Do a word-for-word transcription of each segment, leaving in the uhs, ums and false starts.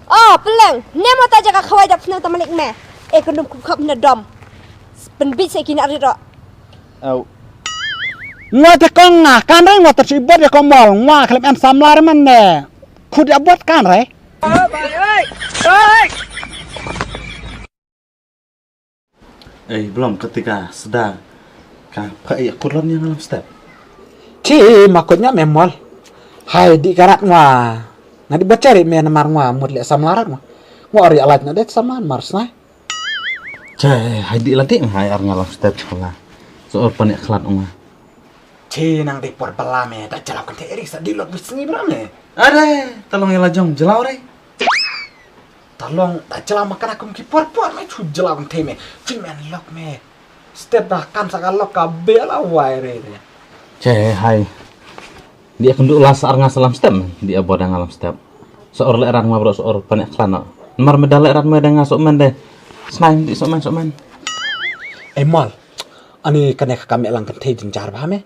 Oh, peleng, ne mo ta jaka khawai dap sna ta malik me. E kundum kup khap ne dom. Pen bit se kini arit ro. Au. Ngwa te kong nga, kan re ngwa ter si bot ya komol, ngwa klem en samlar man ne. Khut ya bot kan re. Ei, belum ketika sedar ka pha ya kulon yang dalam step. Chi ma kut nya memol. Hai di karat ngwa. Nga di bacha ri me namar ngwa mut le samlarat ngwa. Ngwa ri alat na det sama mar snai. Che, hai di lati hai ar ngalam step sekolah. So or panik khlad ngwa. Che nang di por bala me da jalaw kan te eri sa di lot bisngi bra me. Are, talong ya lajong jalaw re. Talong da jalaw makan aku ki por por me chu jalaw kan te me. Chin men lok me. Step da kan sa ka lok ka bela wai re re. Che hai. Dia kendu la sa ar nga salam step me. Dia boda ngalam step. Seor le ran ngwa bro seor panik khlad no. Mar me da le ran me da nga sok men de. Snain di sok men sok men. Eh mal. Ani kane ka kam lang kan te jin jar ba me.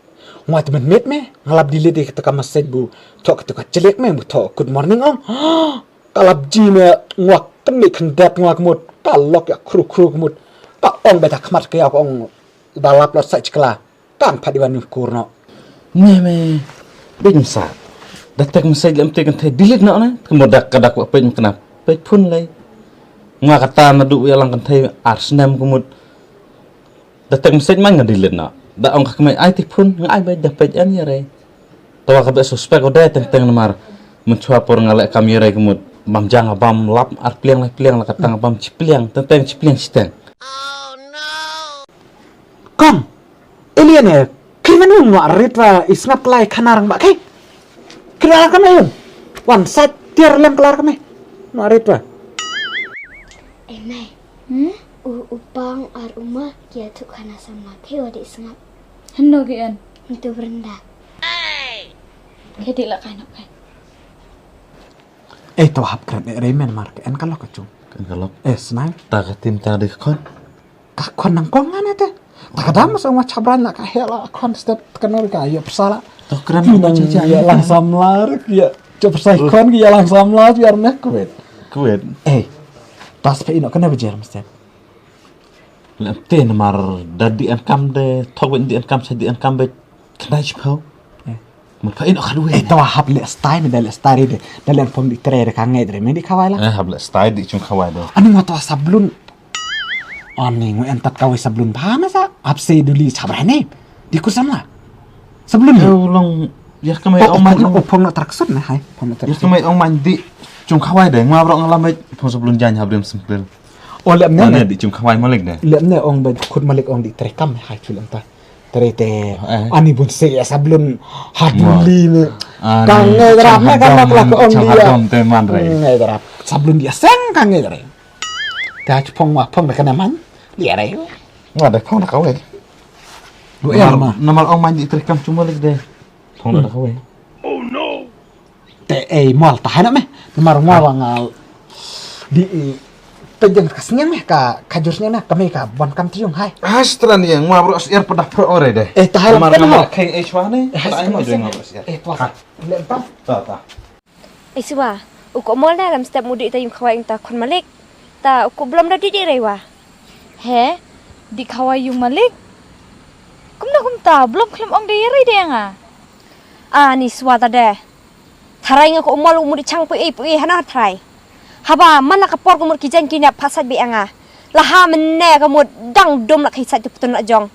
Ngwa te men met me. Ngalap di le di ka message bu. Thok ka jelek me bu thok good morning ong. Ka lap ji me ngwa kni khndat ngwa kmut. Ka lok ya khru khru kmut. Ka ong beta khmat ka ya ka ong da lap lot sa chikla. Kan phat iwan nu kur no. Ne me. Big msa. Da tek message lem tek kan te delete no na. Kmut dak ka dak wa pej mknap. Pej phun lei. Ngwa kata na du ya lang kan te ar snem kmut. Da tek message man nga delete no. Da ong ka kmai ai ti phun nga ai ba da pej an ya re. Tawa ka be suspek o dai teng teng namar. Menchua por nga lek kam ya re kemut. Bam jang bam lap ar pliang lai pliang la katang bam chi pliang teng teng chi pliang chi teng. Kong. Alien eh. Kiri manu ngwa rit wa isngap lai khanar ba kai. Kiri ala kam ayun. Wan sat tiar lem kelar kami. Ngwa rit wa. Ei mai. Hmm? U u pang ar uma kia tu khana sama phe wa di sngap. Heno ki en. Itu berenda. Ke di la kai nok kai. Eh to hap kret eh remen mar ke en kalok kachung. Kan kalok. Eh snai. Ta ka tim ta di khon. Ka khon nang kong ngan ete. Ta ka dam sa ngwa chabran la ka hela khon step ka nor ka yo psala. To kren. Ki nang ya lang samlar ya. Chop sai khon ki ya lang samlar biar meh kuwet. Kuwet. Eh. Tas pe ino kena bejer mesti. Lem te namar da di an kam de thok ben di an kam sa di an kam be khnai chi phau. Mun pha ino khadu. Eh tawa hap le stai me da le stai de da le phong di tre de ka ngai de me di khawai la. Eh hap le stai di chung khawai de. Ani ma tawa sablun. Ani ngu en tat kawai sablun ba na sa hap se duli sabra ne. Di ku samla. Sablun di. Long ya kamai ong man. Phong na traksut na hai. Phong na traksut. Ya kamai ong man di chung khawai de ngwa bro ngalam phong sablun jan hap dem sempil. O lem ne. Ane di cung khawai malik de. Lem ne ong ba khut malik ong di trekam hai chu lem ta. Tre te. Ani bun se ya sablun haduli ne. Kang ngai rap ne kan nak lak ong dia. Hadom te man re. Ngai rap sablun dia seng kang ngai re. Ta chu phong wa phong de kana man. Dia re. Nga de phong da kawai. Lu ya ma. Namal ong man di trekam chu malik de. Phong da kawai. Te ei mol ta hana me. Namar ngwa wa ngal di pejeng ka snyang me ka kajur snyang na kami ka bon kam tiung hai. Astran yang ngwa bro siar pada pro ore de. Eh ta hana me. Kai ei chwa ne. Ai ma jeng ngwa bro siar. Eh twa. Le ta. Ta ta. Ei siwa. U ko mol da lam step mudi ta yung khawai ta khon malik. Ta u ko blom da di di rewa. He, di khawai yung malik. Kumna kumta, blom khlem ong de yari de nga. Ani swata de. Tharai nga ko umol umudi chang pui ei pui hana tharai. Haba man la ka por ko mut ki jan ki ne phasat bi anga. Laha mene ko mut dang dum la ki sat tu putun la jong.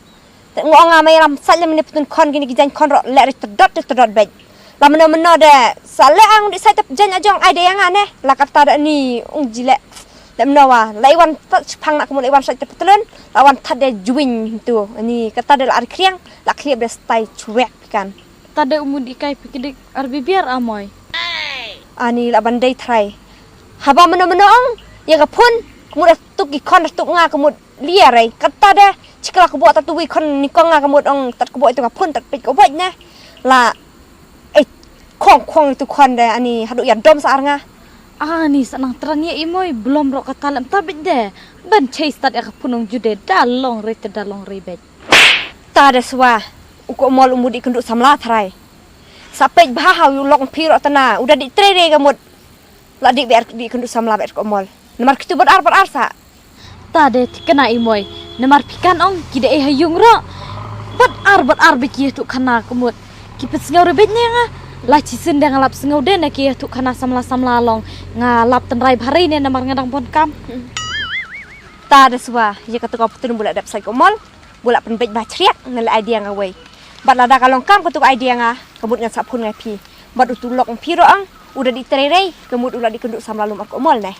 Te ngo nga mai ram sat le mene putun khon kini ki jan khon ro le ri terdot ri terdot bej. La meno meno de sa le ang di sat tu jan la jong ai de anga ne. La kata de ni ung jile. Le meno wa la iwan tat chipang na ko mut la iwan sat tu putun. La wan tat de juing tu. Ni kata de la ar kriang la kliap de stai chuek kan. Tade umudi kai pikidik ar bibiar amoi. Ani la ban dei trai. Haba meno meno ong ya ka phun kemud tuk i khon tuk nga kemud lia rei kata de chikla kebo tatu wi khon ni kong nga kemud ong tat kebo itu ka phun tat pit kebo ne. La eh khong khong itu khon de ani hadu ya dom sa ar nga. Ani sa nang tran ya imoi belum rok kata lem tabit de. Ban chei stat ya ka phun ong jude da long rei te da long rei bet. Ta da swa u ko mol u mut i kynduh samla thrai. Sa peit bha ha u lok phi ro tana u da di tre re ga mut. La dih biar di kynduh samla biar ko mol. Namar kitu bad ar bad ar sa. Ta de tikna i moi. Namar phi kan ong ki da ei ha yung ro. Bad ar bad ar ba ki tu khana kumut. Ki pet sngau rebet ne nga. La chi sin de nga lap sngau de na ki tu khana samla samla long. Nga lap tynrai bhari ne namar nga dang pon kam. Ta de swa, ya kata ko putun bula dep sai ko mol. Bula pynbeit ba chriak ngan la idea nga wei. Bad lada ka long kam katu ka idea nga, ka mut ngan sa phun ngai phi. Bad utu lok phi ro ang, u da di trei rei, ka mut u la di kynduh samla lum ar ko mol ne.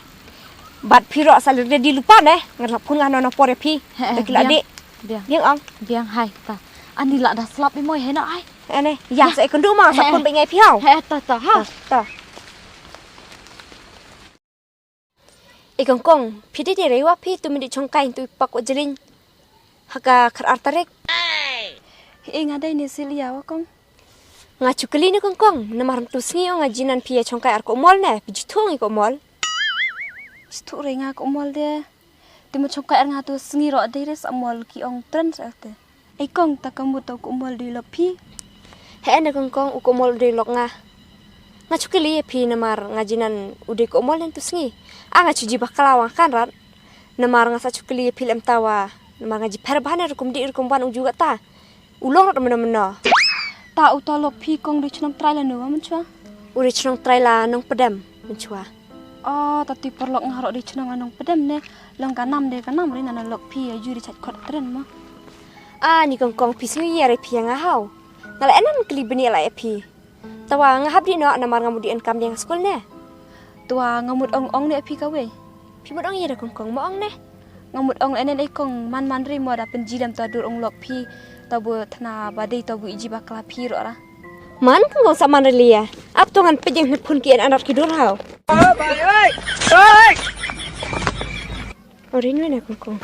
Bad phi ro sa ready lupa ne, ngan sa phun nga no no por ya phi. He, he, da ki la biang, di. Biang. Biang ang. Biang hai ta. Ani la da slap i moi he no ai. Ane, ya, ya. Sa i kynduh ma, sa phun beit ngai phi hau. He, ta, ta, ha. Ta, ta. E kong kong, phi dei dei rei wa phi tu mindi chongkai tu pak wa jeling. Haka khar ar tarik. E nga dei ne Celia wa kong. Nga chukli ne kong kong, namar tu sngi ong nga jinan phi ya chongkai ar ko mol ne, phi jithu ngi ko mol. Jithu rei nga ko mol de. Te ma chongkai ar nga tu sngi ro dei re sa mol ki ong tren sa te. Ei kong ta ka mut to ko mol dei lok phi. He ne kong kong u ko mol dei lok nga. Nga chukli ya phi namar nga jinan u dei ko mol nen tu sngi. A nga chuji bakla wa kan rat. Namar nga sa chukli ya phi lem ta wa. Namar nga ji pher bha ne rukum di rukum ban u ju ga ta. U long rat mena mena. Ta u ta lok phi kong dei chnong trai la no wa men chwa. U dei chnong trai la nong pedem men chwa. Oh, ta ti paralok nga ro dei chnong la nong pedem ne. Long ka nam de ka nam ri na lok phi ya ju ri chat khot tren ma. A ni kong kong phi sngi ya re phi ya nga hau. Nga la enan kli bini la ya phi. Tawa nga hap di no namar nga mut di en kam di nga skul ne. Tawa nga mut ong ong ne phi ka wei. Phi mut ong ya da kong kong ma ong ne. Nga mut ong enen ei kong man man ri mo da pen jidam ta dur ong lok phi. Ta bu thna ba dei ta bu iji bakla phi ro ra. Man kong kong sa man ri ya. Ap to ngan pejeng hnet phun ki en anar ki dur hau. Ori nui na kong kong.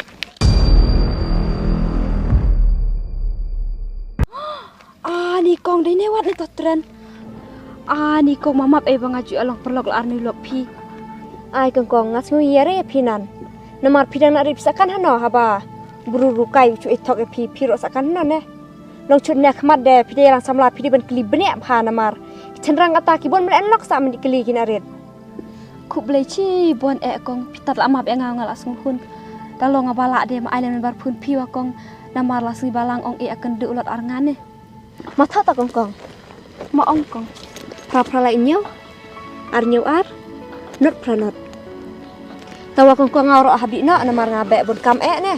Ah, ni kong dei ne wat ne to tren. Ah, ni kong mamap eh ba nga ju along perlok la arni lok phi. Ai kong kong nga sngu yere phi nan. Namar phi dang na rip sakan hano haba. Buru rukai chu ithok eh phi phi ro sakan hano ne. Long chut ne khmat de phi de lang samla phi de ban kli bne pha namar. Chenrang kata ki bon mren lok sa mendikli ki na rit. Khublei chibun eh kong, phi tat la map eh nga nga la sngewhun. Da long nga ba la de ma ai lem bar phun phi wa kong, namar la sngi ba lang ong eh akan du lot ar nga ne. Ma tha ta kong kong. Ma ong kong. Phra phra la inyo. Ar nyo ar. Not phra not. Tawa kong kong nga ro habdi na namar nga be bun kam eh ne.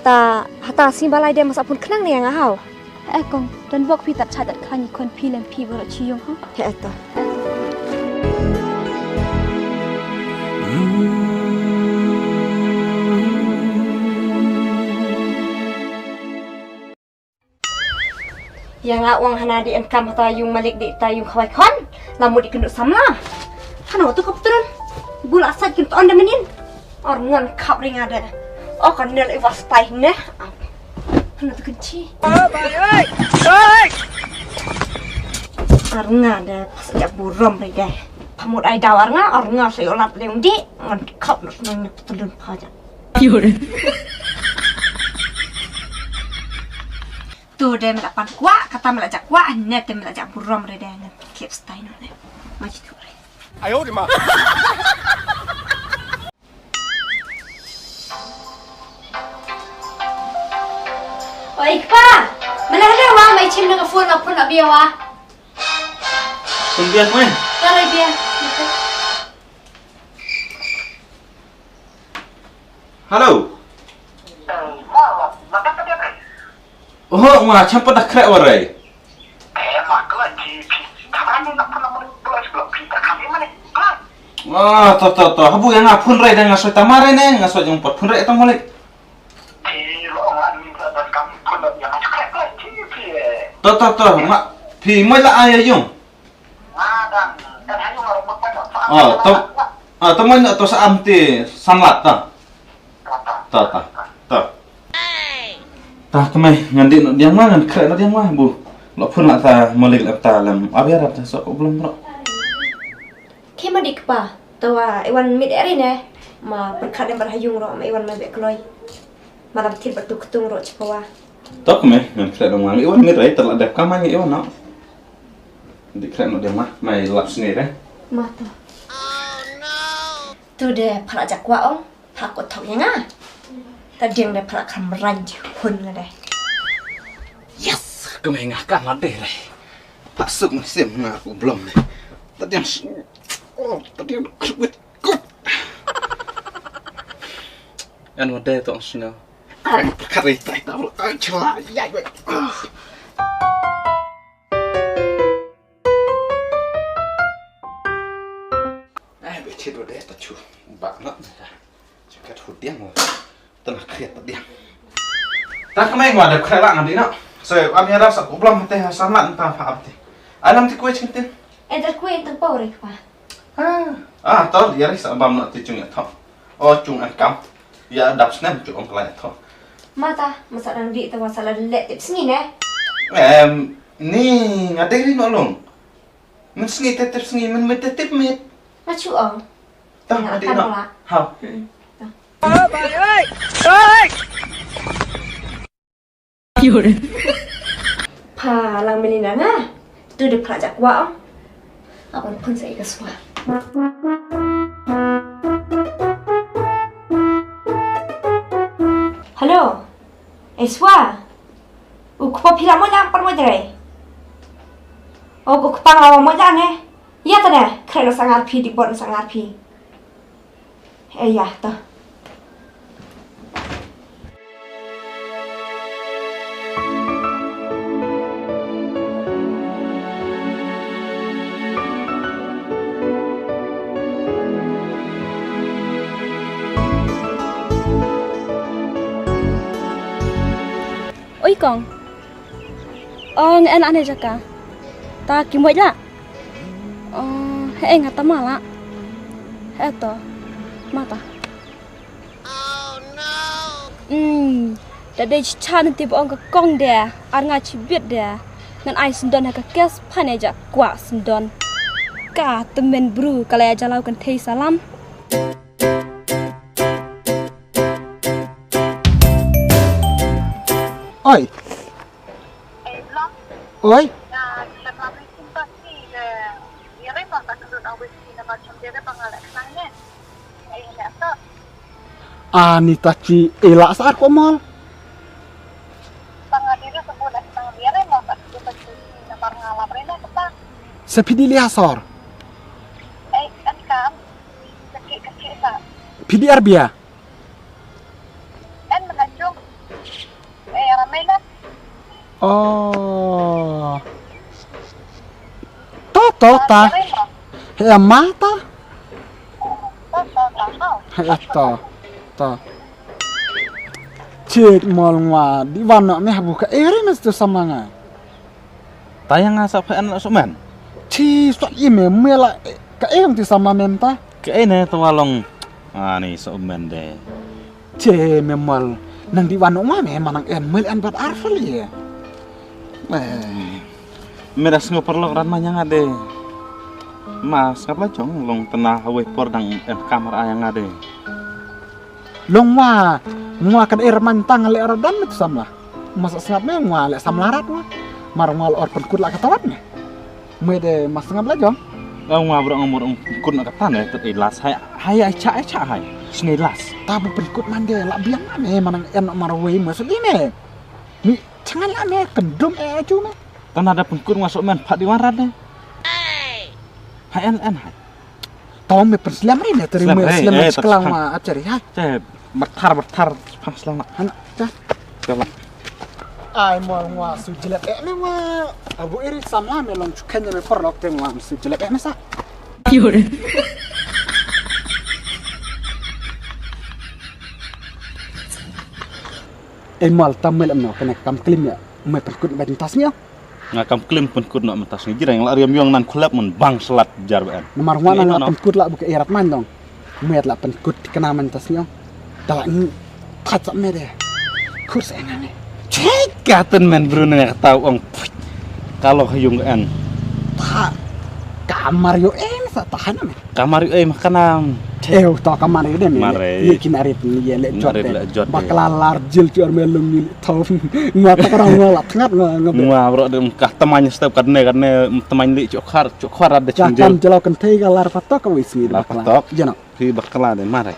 Ta hata sngi ba lai de ma sa phun khnang ne nga hau. Eh kong, don bok phi tat chai tat khlaiñ i khun phi lem phi baroh chi yung ha. He eh to. Ïa nga ong hana di en kam hata yung malik di ta yung khawai khon. La mut di kynduh samla. Hana tu ka putron. Bula sait kin ton da menin. Or ngan khap ring ada. O kan nel i was pai ne. Hana tu kynchi. Ar nga de pas ja burom ri de. Pamut ai daw ar nga, ar nga sa yolat leung di. Ngan khap nus nang nyap telun pa ja. Tu de mela pan kwah, kata mela ja kwah, ne te mela ja burom ri de ngan kip stai no ne. Ma ji tu ri. Ayo di ma. Oi, pa! Mana ada wa, mai chim na ka phone, ka phone abia wa. Phone bia, mai. Kalau bia. Hello. Oho, ma cham pat da khreh warai. Ah, to, to, to. Habu ïa nga phone rai da nga soi tamar ne, nga soi jong pat phone rai tang malik. To, to, to, ma phi moi la ai ïa yung. Oh, to, ah, to moi na to sa am ti sanlat ta. Ta, ta, ta. Ta, kmai, ngan dih noh diang ma, ngan khreh noh diang ma, bu. Lok phun la ta, malik la ta lem. Abi arap ta, sok belum bro. Khe ma dik pa, tawa, iwan mit eri ne. Ma, perkhat dem berhayung ro, ma iwan ma bek kloi. Ma lam thir bertu ketung ro, cepawa. To kmai, ngan khreh noh ma, iwan mit rai, terlak dep kamai, iwan no. Dih khreh noh diang ma, mai lap sini re. Ma to. Tu de pha la jak kwah ong, pha la kwah thok ïa nga. Ta diang de pha la kham ran ji hun nga de. Yes, ka me nga ka la de re. Pha suk me sim nga u blom ne. Ta diang s-, oh, ta diang kwit kwit. An wa de tong sna. Ai, pha ka re tai ta, ai, chla, ya, ya. Ai, be chit wa de ta chu. Ba na. Chu kat hu diang wa. Ta na khriat ta diang. Ta ka meng wa de khriat la ngam di no. So, am ya rasa problem te ha sama ta pha ap te. Alam ti kue ching tin. E dar kue tang pau re kpa. Ah, ah, tor ya rasa bam no ti chung ya thong. O chung an kam. Ya dap snem chung ong klai thong. Mata, masa dang di ta wa sala le tip sngi ne. Em, ni nga dei ri no long. Mynta sngi te tip sngi, mynta mynta tip mit. Nga chu ong. Tah, nga mati kan no. Pula. Hau. Hmm. Tah. Pha lang Melina nga. Tu de pha jak wa ong. Awan phun sa ika swa. Hello. Ei swa. U kpa phi la mo jang par mo jai. O u kpa nga mo jang ne. Ya ta ne. Kre na sangar phi di bot na sangar phi. Eh, ya ta. Oi kong. Ong en ane jaka. Ta ki mo ja. Oh, he nga ta mala. He to. Mata. Hmm. Da dei cha nan tip ong ka kong de. Ar nga chi bit de. Ngan ai sendon ha ka kes pane ja kwa sendon. Ka temen bru ka la ya jalaw kan thei salam. Oi. Oi. Ani ta chi ela sar ko mal. Sa phi di lia sor. Phi di arbia. Oh. To, to, ta. He ma ta. He to. To. Chit mol ngwa di wan no me habu ka eri mes tu sama nga. Ta ïa nga sa pha en la somen. Chi sot i me me la ka eng ti sama mem ta. Ka ene to wa long. Ani somen de. Che me mal nang di wan ong ma me ma nang en mel en bat ar fali. Me da sngo parlok ran ma nya nga de. Ma sngap la chong long tena hawei por dang en kamar aya nga de. Long wa ngwa kan er man tang le er dan mit samla. Masa sngap me ngwa le samla rat wa. Mar ngwa or penkut la ka tawat me. Me de mas ngap la jong. Ngwa bro ngwa bro penkut na ka tan de tet ilas hai hai ai cha ai cha hai. Sngi las. Ta bu penkut man de la biang me manang en mar wei mas li me. Mi changan la me kendum e chu me. Tana da penkut ngwa sok men phat di wan rat de. Hai en en hai. Tong me pynslem ri ne teri me slem ri, slem eh, sklang ma achari ha. Te berthar berthar pang slem na. Han cha. Coba. Ai mo ngwa su jilep eh me ngwa. Abu iri samla me long chuken me por lok te ngwa su jilep eh me sa. Yur. Eh mal tamel em no kena kam klim ya. Me perkut ba tas nyo. Nga kam klim pynkut noh mynta sngi jireng la riam yong nan khulap mun bang slat jar ba en. Namar ngwa na nga pynkut la buka irat man dong. Met la pynkut kena mynta sngi. Dala ngi thach sa me de. Khur sa en ne. Chek ka ten men bru ne ka tau ong. Kalo ha yung en. Ta. Kamar yo en sa tahan me. Kamar yo en kana. Ew, to ka mare de me. Mare. Ni kin arit ni ye le jot. Arit de. Le jot de. Bakla lar jil jor me lum ni thom. Nga ta ka rang nga la tngat nga nga be. Nga bro de ka tamang step katne katne tamang li chok khar chok khar de. Chakam jelo kan thei ka lar patok ka wis ni. Lar bakla. Patok. Jeno. Phi bakla de mare.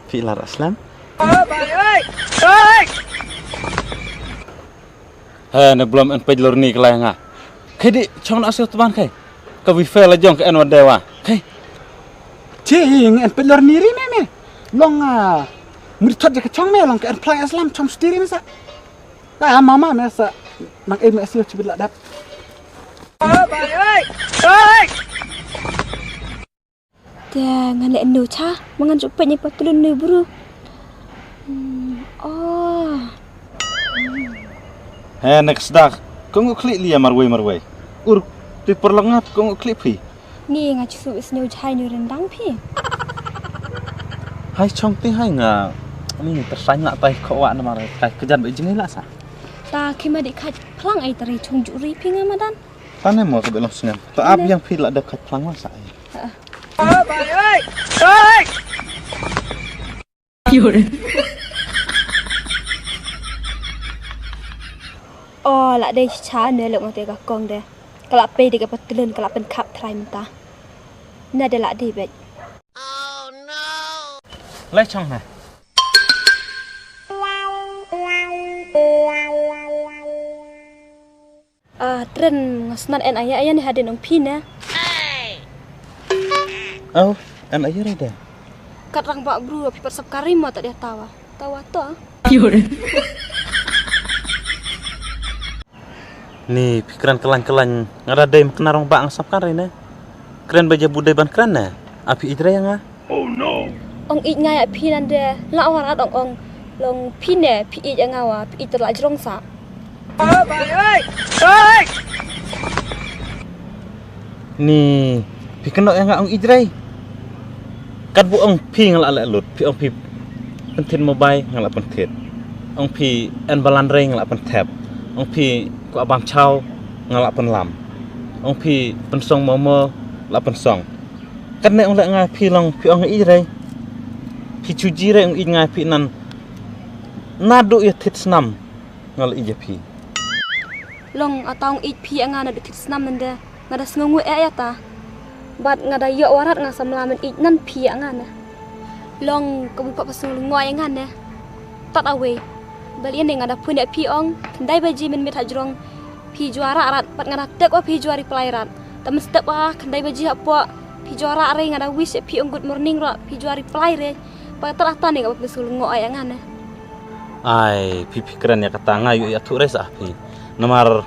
Phi lar aslam. He ne blom en pej lor ni klai nga. Khedi chong na sio tban kai. Ka wi fe la jong ka en wa dewa. Kai. Chi ing en pej lor ni ri me me. Long a. Mur thot ja ka chong me long ka en plai aslam chong stiri me sa. Ka mama me sa. Nang e me sio chibit la dap. Te ngan leh ynnu cha, ma ngan ju peit ïa i patlun ne bru. Hmm, oh. He, next dak. Kong u khlieh lia marwei marwei. Ur, ti parlok ngat kong u khlieh phi. Ni nga chu su is neu jhai ni rendang phi. Hai chong ti hai nga. Ni tersang la tai kho wa namar kai kejan ba jing la sa. Ta khima di khat phlang ai tari chong ju ri phi nga madan. Tane mo ka belong sngem. Ta ap yang phi la dep khat phlang wa sa. Oh, la dei cha ne lok mate ka kong de. Ka la pei de ka patlun ka la pynkhap trai mynta. Na de la dei bet. Lai chong na. Ah, tren nga snan en aya aya ne hadien ong phi ne. Oh, en aya re de. Kat rang ba bru phi pat sap kari mo ta dia tawa. Tawa to. Ni phi kren kelan kelan nga da dei kena rong ba nga sap kari ne. Kren ba je budai ban kren ne. A phi idre nga. Oh no. Ong ij nga ïa phi nande la warat ong ong long phi ne phi ij ïa nga wa phi ij la jrong sa. Ni phi keno ïa nga ong ij rei. Kat bu ong phi nga la leh lut phi ong phi pynthit mobile nga la pynthit. Ong phi en balan rei nga la pynthep. Ong phi kwah bam chaw nga la pynlam. Ong phi pynsong momo la pynsong. Katne ong leh nga phi long phi ong ij rei. Phi chuji rei ong ij nga phi nan. Naduh ïa thit snam nga la ij ïa phi. Long ata ong ij phi ïa nga naduh thit snam nande nga da sngew ngu eh ïa ta. Bad nga da ïoh warat nga samla men ij nan phi ïa nga ne. Long ka bu pat pasung lngoh ïa nga ne. Tat away. Bel ïa ne nga da pun ïa phi ong khyndai baje men mit ha jrong. Phi jua rah rat pat nga da tek wa phi jua reply rat. Ta men step wa khyndai baje hapoh phi jua rah re nga da wish ïa phi ong good morning rat phi jua reply re. Pat tar ata ne ka ba pynsul ngoh ïa nga ne. Ai phi phi kren ïa kata nga ïoh ïa thuh re sa phi. Namar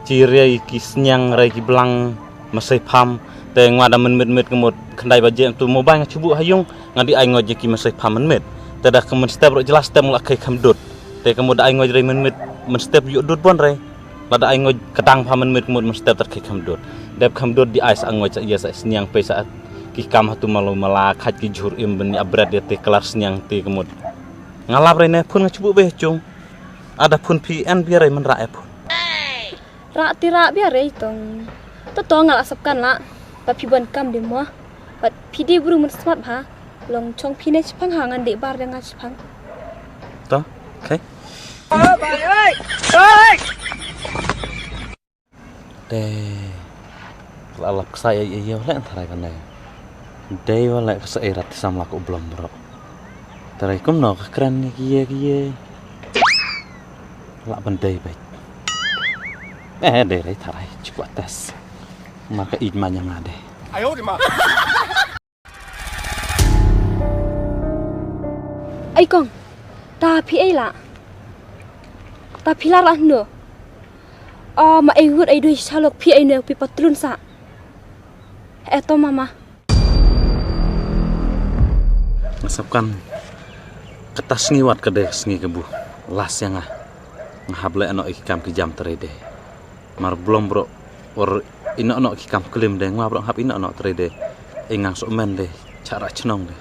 chi re ki sniang re ki blang masai pham te ngwa da men mit mit kemut khyndai baje tu mobile nga chubu ha yung nga di ai ngoj ïa ki masai pham men mit. Te da ka men step ro jela step ngla kai kham dut. Te kemut da ai ngoj re men mit men step ïoh dut bon re. Lada ai ngoj kedang pha mynmiet kemut mynstep tat khie kham dud. Dep kham dud di ai sa ngoj sa ïa sa sniang pei sa ki kam hatu malu mala khaj ki jhur im byn ïa bret ïa te klar sniang te kemut. Nga lap rei ne phun nga chubu be chung. Ada phun phi en bia rei mynra e phun. Ra ti ra bia rei tong. To to nga la sap kan la. Ba phi bon kam de mo. Ba phi de bru mun smat bha. Long chong phi ne chipang ha ngan de bar de nga chipang. To, okay. Te la lap ksa ïa ïa ïa leh tharai kan dei. Dei wa leh ksa ïa rat sam la ko blom bro. Tharai kumno ka kren ïa ki ïa ki ïa. La ban dei bek. Eh dei rei tharai chukwa tes. Mar ka ij ma nya nga dei. Ai kong, ta phi ei la. Ta phi la rah no. Ah, ma ei wut ei dui shalok phi ei no phi patlun sa. Eh to mama. Nga sap kan kata sngi wat ka dei sngi ka bu. Las ïa nga. Nga hap leh ano i kam ki jam trai dei. Mar blom bro or ino no ki kam klim de ngwa bro hap ino no tre de. Ingang so men de chara chnong de.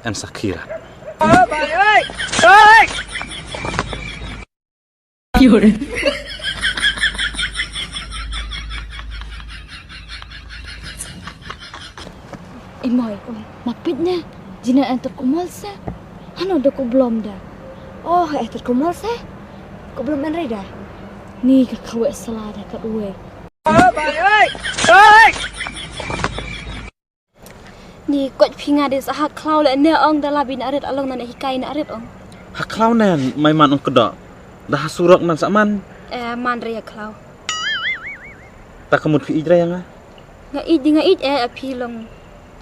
En sakira. Ei Moi, ma peit ne, jina en tat kumol se. Hano da ku blom da. Oh, eh tat kumol se. Ku blom en rei da. Ni ka khawe sala da kat uwe. Ni kot phi nga de sa ha khlaw le ne ong da la bin arit along na ne hikai na arit ong. Ha khlaw nen mai man ong kedo. Da ha surok nan sa man. Eh, man rei ha khlaw. Ta ka mut phi ij rei nga. Nga ij di nga ij eh a phi long.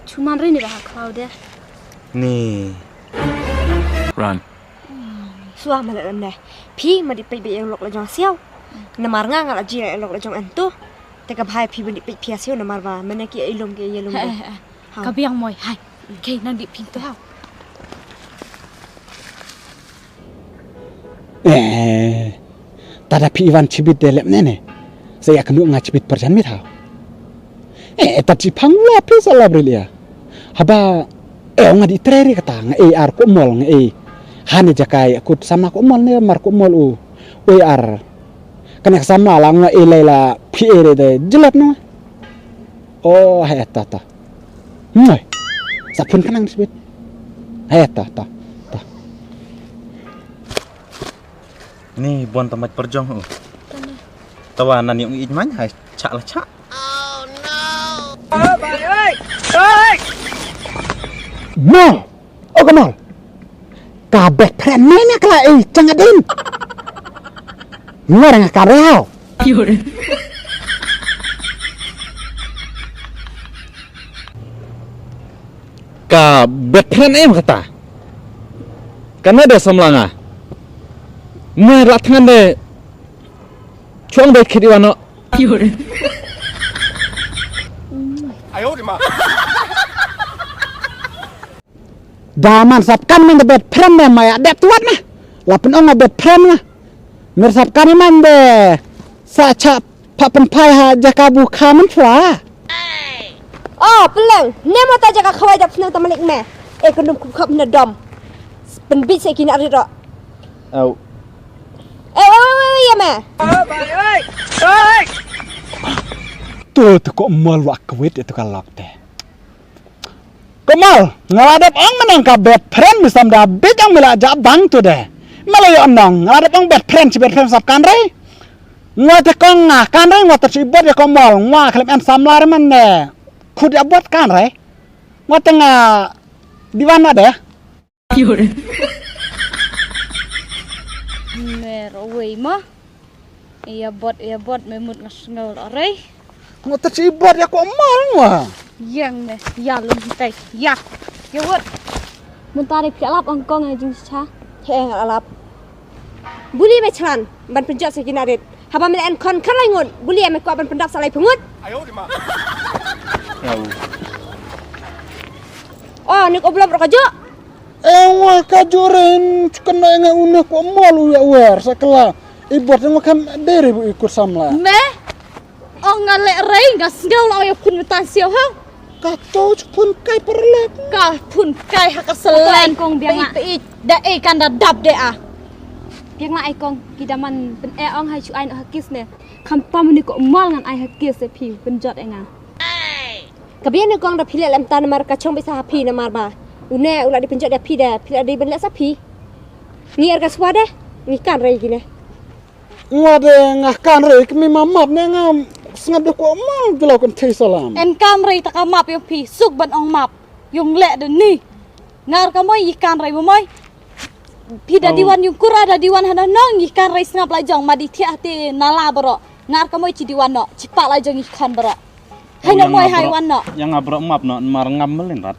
Chuman rei ni da ha khlaw de. Ni. Run. Suwa ma le lam ne. Phi ma di peit bi eng lok la jong siaw. Namar nga nga la ji eng lok la jong en tu. Te ka bhai phi ban di peit phi siaw namar ba mene ki ai lum ki ai lum. Ka biang Moi hai. Ke nang di phin tu hau. Eh, tada phi iwan chibit de lep nene. Saya kenu nga chibit perjan mit hau. Eh, tat chi phang la phi sa la bril ya. Haba eh nga di treri kata nga eh ar ku mol nga eh. Hane jakai kut sama ku mol ne mar ku mol u. Oi ar. Kana sama la nga eh lai la phi eh de jelat no. Oh, hai ta ta. Noi. Sa phun kanang sibit. Hai ta ta. Ta. Ni bon tamat perjong u. Tawa nan yung ij man hai cha la cha. Mol. Oh, ka mol. Ka bet pren ne ne kala eh chang adin. Ngor nga ka reo. Ka bet pren em kata. Kana de samla nga. Nga rat ngan de. Chuang de khit iwano. Da man sap kan man de bet pren de maya dep tuat na. La pen ong bet pren na. Mer sap kan man de sa cha pa pen pai ha jaka bu kha man pla. Oh, peleng. Ne mo ta jaka khawai dap senang ta malik me. Eh, kundum kup khap na dom. Pen bit se kini arit ro. Au. Eh, wai, wai, wai, wai, ya me. Tu tu ko mol wa kwit itu ka lok te. Ko mol, nga la dep ong menang ka bet pren mi sam da bit ang mi la ja bang tu de. Ma la yo nong, nga la dep ong bet pren chi bet pren sap kan rei. Nga te kong nga kan rei nga te chi bet ya ko mol, nga klem en samla re man de. Khut ya bet kan rei. Nga te nga diwan na de. Mer wei ma. Ia bot, ia bot, me mut nga sngew la rei. Nga ta chi bot ya ko mal nga. Yang me, ya lum hitai, ya. Ya wot. Mun ta rei phi alap ong kong ai jing cha. He nga alap. Buli me chlan, ban penjot sa kina rit. Haba me en kon kan lai ngut, buli me ko ban pendap sa lai pengut. Oh, ni ko belum rok aja. Ewa ka jurin chukena nga une ko mol u ya wer sa kela. Ibot nga kam dere bu ikut samla. Me? Ong nga le rei nga sngau la ya phun metan siau ha. Ka to phun kai perlek. Ka phun kai ha ka selen kong biang. Peit da e kan da dap de a. Biang la ai kong ki daman pen e ong hai chu ai no ha kis ne. Kam pam ni ko mol ngan ai ha kis e phi penjot e nga. Ka biang ni kong da phi leh lem tan mar ka chong bisa ha phi na mar ba. Une u la di penjot da phi da phi la di ben leh sa phi. Ngi er ka swa de ngi kan rei gine. Nga de nga kan rei kmi ma map ne nga sngap de ko ma jelo kan thei salam. En kam rei ta ka map yo phi suk ban ong map. Yung leh de ni. Ngar ka moi yi kan rei mo moi. Phi da diwan yung kura da diwan hana nong yi kan rei sngap la jong ma di thiah ti nala bro. Ngar ka moi chi diwan no chi pa la jong yi kan bro. Hai no moi hai wan no. Yang abro map no mar ngam melin rat.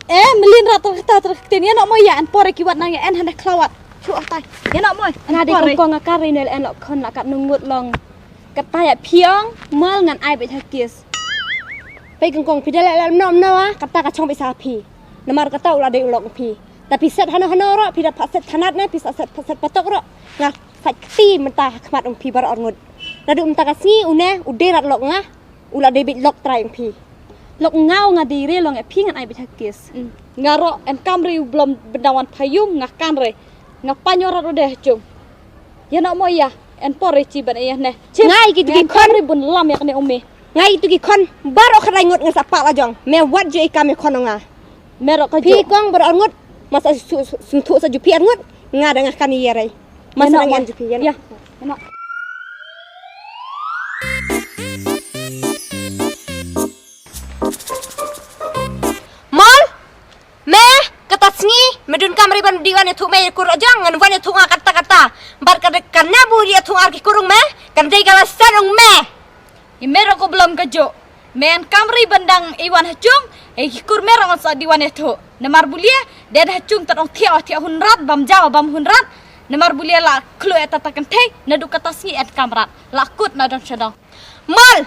Eh melin rat ter ter tin ya no moi ya en pore ki wat nang ya en hana klawat. Chu atai. Ya no moi. Nga de kong kong akar rei ne en lo khon la kat nungut long. Kata ya phi ong mal ngan ai beit ha kis. Pei kong kong phi da leh leh nom no a kata ka chong beit sa phi. Namar kata u la dei u lok phi. Ta phi set hano hano ro phi da pha set thanat ne phi sa set pha set patok ro. Nga sat kti menta ha khmat ong phi bar or ngut. Nadu menta ka sngi une u dei rat lok nga u la dei beit lok trai ong phi. Lok nga u nga dei re long e phi ngan ai beit ha kis. Nga ro en kam re u blom bendawan phayung nga kan re. Nga panyo rat u deh chung. Ya no mo ya en por re chi ban ya ne. Ngai ki ki kam re bun lam ya ne ong me. Nga itu ki khon baroh khatlai ngut nga sa pah la jong. Me wat ju i kam i khon nga. Me rok ka phi jok. Kong baroh ngut. Masa su su su sa ju phi ngut. Nga da nga kan i yare. Masa ngan ju phi ya. Mol. Me, kata sngi, me dun kam ri ban di wan ïathuh me ïa kur jong, ngan wan ïathuh nga kata kata. Bad ka dei ka na bu ïathuh ar ki kur ong me, kan dei ka la san ong me. I me rok ko blom ka jok. Me an kam ri ban dang i wan ha chung, e ki kur me rok ngan sa di wan ïathuh. Namar bulia, den ha chung tad ong thiah thiah hun rat, bam jaw bam hun rat. Namar bulia la khlu e tata kan thei, na du kata sngi et kam rat. La kut na dong shadong. Mol,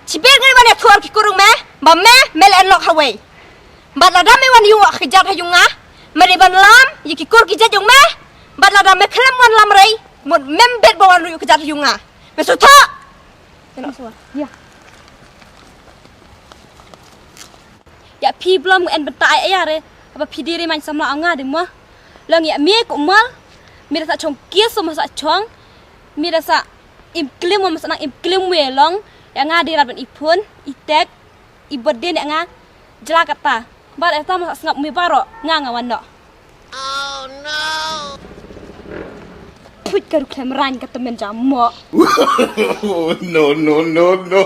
chibir ngai wan ïathuh ar ki kur ong me, ba me, me le en lok hawei. Bad lada me wan ïuh ka jat ha ïung nga, me dei ban lam ïa ki kur ki jait ïung me. Bad lada me khlem wan lam rei, mut mem bet ba wan ïuh ka jat ha ïung nga. Me sutha. Ya. Ya phi blom en benta ai ya re. Ba phi diri man samla anga de mo. Long ya me ko mal. Me da sa chong kies mo sa chong. Me da sa im klim mo sa nang im klim we long. Ya nga dira ban ipun, itek. I bot den nga jela kata. Bar eta ma sngap me baro nga nga wano. Oh no. Put ka ruklem ran kata men jamo. No, no, no, no.